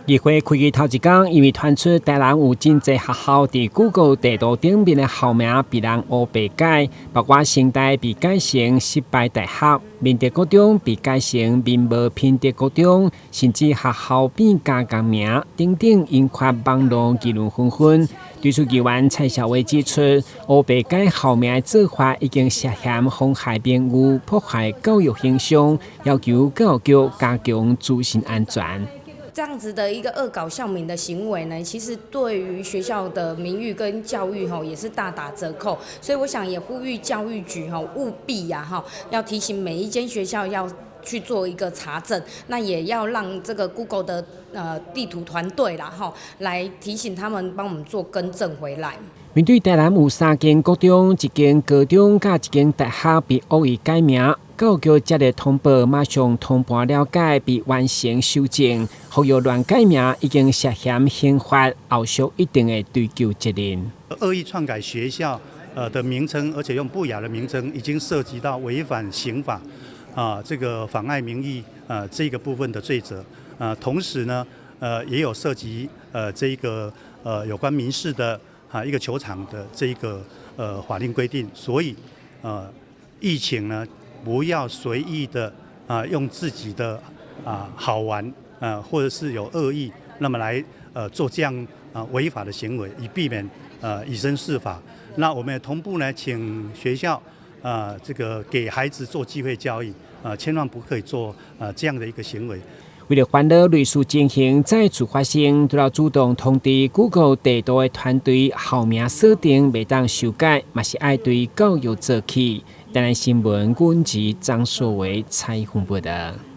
議會開議頭一工，因為傳出台南有真濟學校佇 Google 地圖頂面的校名被人烏白改，包括成大被改成失敗大學，明德國中被改成民無品德國中，甚至學校變加工名等等，引發網路議論紛紛。對此，議員蔡少偉指出，烏白改校名的做法已經涉嫌妨害名譽、破壞教育形象，要求教育局加強資訊安全。這樣子的一個惡搞校名的行為呢，其實對於學校的名譽跟教育吼也是大打折扣，所以我想也呼籲教育局吼務必呀哈，要提醒每一間學校要去做一個查證，那也要讓這個 Google 的地圖團隊啦哈，來提醒他們幫我們做更正回來。面對台南有三間國中、一間高中佮一間大學被惡意改名，教育局接獲通報，馬上通盤了解，並完成修正。呼籲亂改名已經涉嫌刑法，後續一定會追究責任。惡意篡改學校的名稱，而且用不雅的名稱，已經涉及到違反刑法啊，這個妨礙名譽啊這個部分的罪責。啊，同時呢，也有涉及這個有關民事的啊一個求償的這個法令規定。所以，疫情呢，不要隨意的啊用自己的啊好玩啊，或者是有惡意，那麼來做這樣啊違法的行為，以避免以身試法。那我們也同步呢，請學校啊這個給孩子做機會教育啊，千萬不可以做啊這樣的一個行為。為了防止類似情形再次發生，除了主動通知 Google 地圖的團隊校名設定袂當修改，嘛是愛對教育做起。台南新聞，阮是張碩維採訪報道。